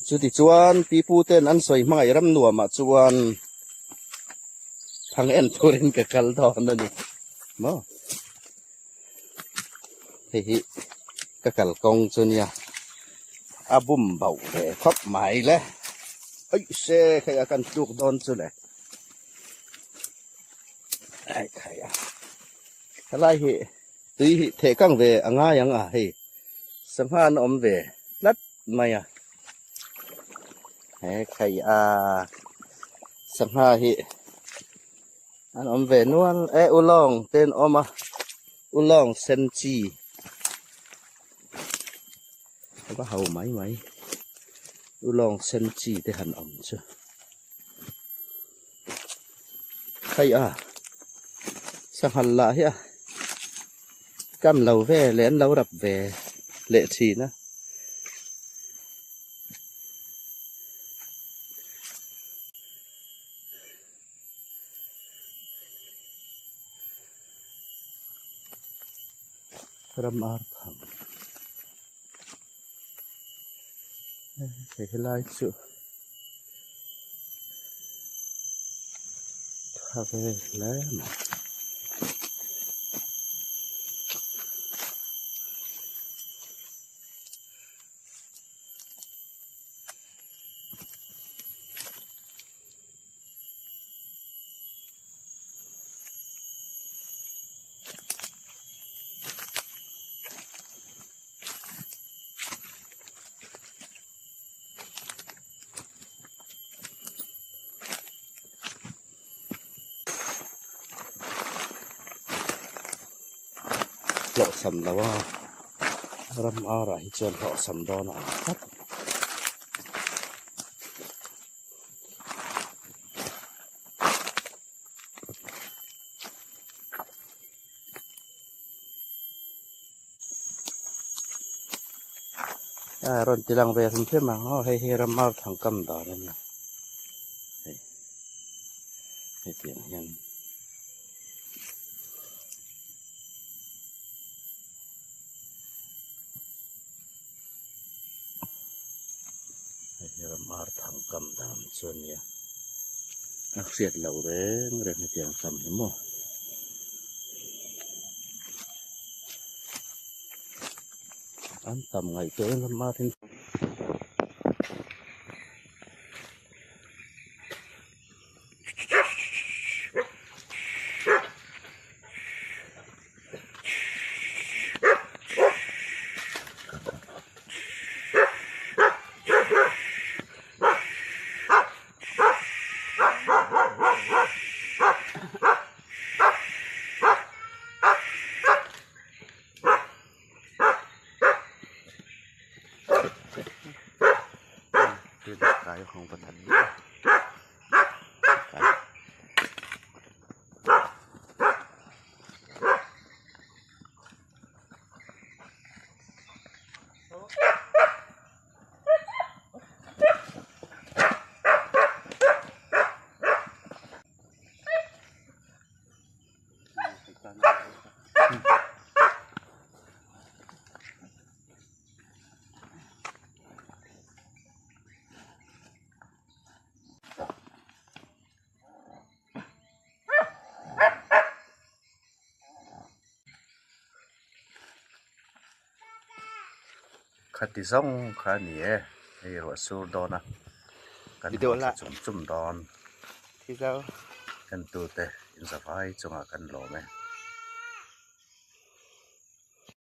Chutichuan pipu ten an sawi hmangaih ram nuamah chuan thang en turin ka kal dawn a ni maw. Hei hi ka kalkawng chu nia a bum bauh ve khawp mai le. Aih se hei a kan tluk dawn chu le. Aih khai a. Helai hi tui hi theh kang ve a ngai ang a hei sangha an awm ve tlat mai a. He khai a sangha hi an awm ve nual e ulawng te an awm a ulawng sen chi a va ho mai mai ulawng sen chi te han awm chu. Khai a sanghal lah hi a kam lo ve leh an lo rap ve leh thin a. Ram ar thang hei helai chu tha ve hle mai. Hlawhchham lo a ram arah hi chuan hlawhchham dawn a ang tlat. A rawn ti lang ve hrim hrim ang aw hei hi ram ar thang kam dan a nia hei hetiang hian. Hei hi ram ar thang kam dan chu a nia a hriat loh reng reng hetiang kam hi maw. An tam ngaihtuah in ram ar in. Khati zawng kha a ni e hei ruah sur dawn a kan haw chung chung dawn kan tute in zavai chungah kan lawm e.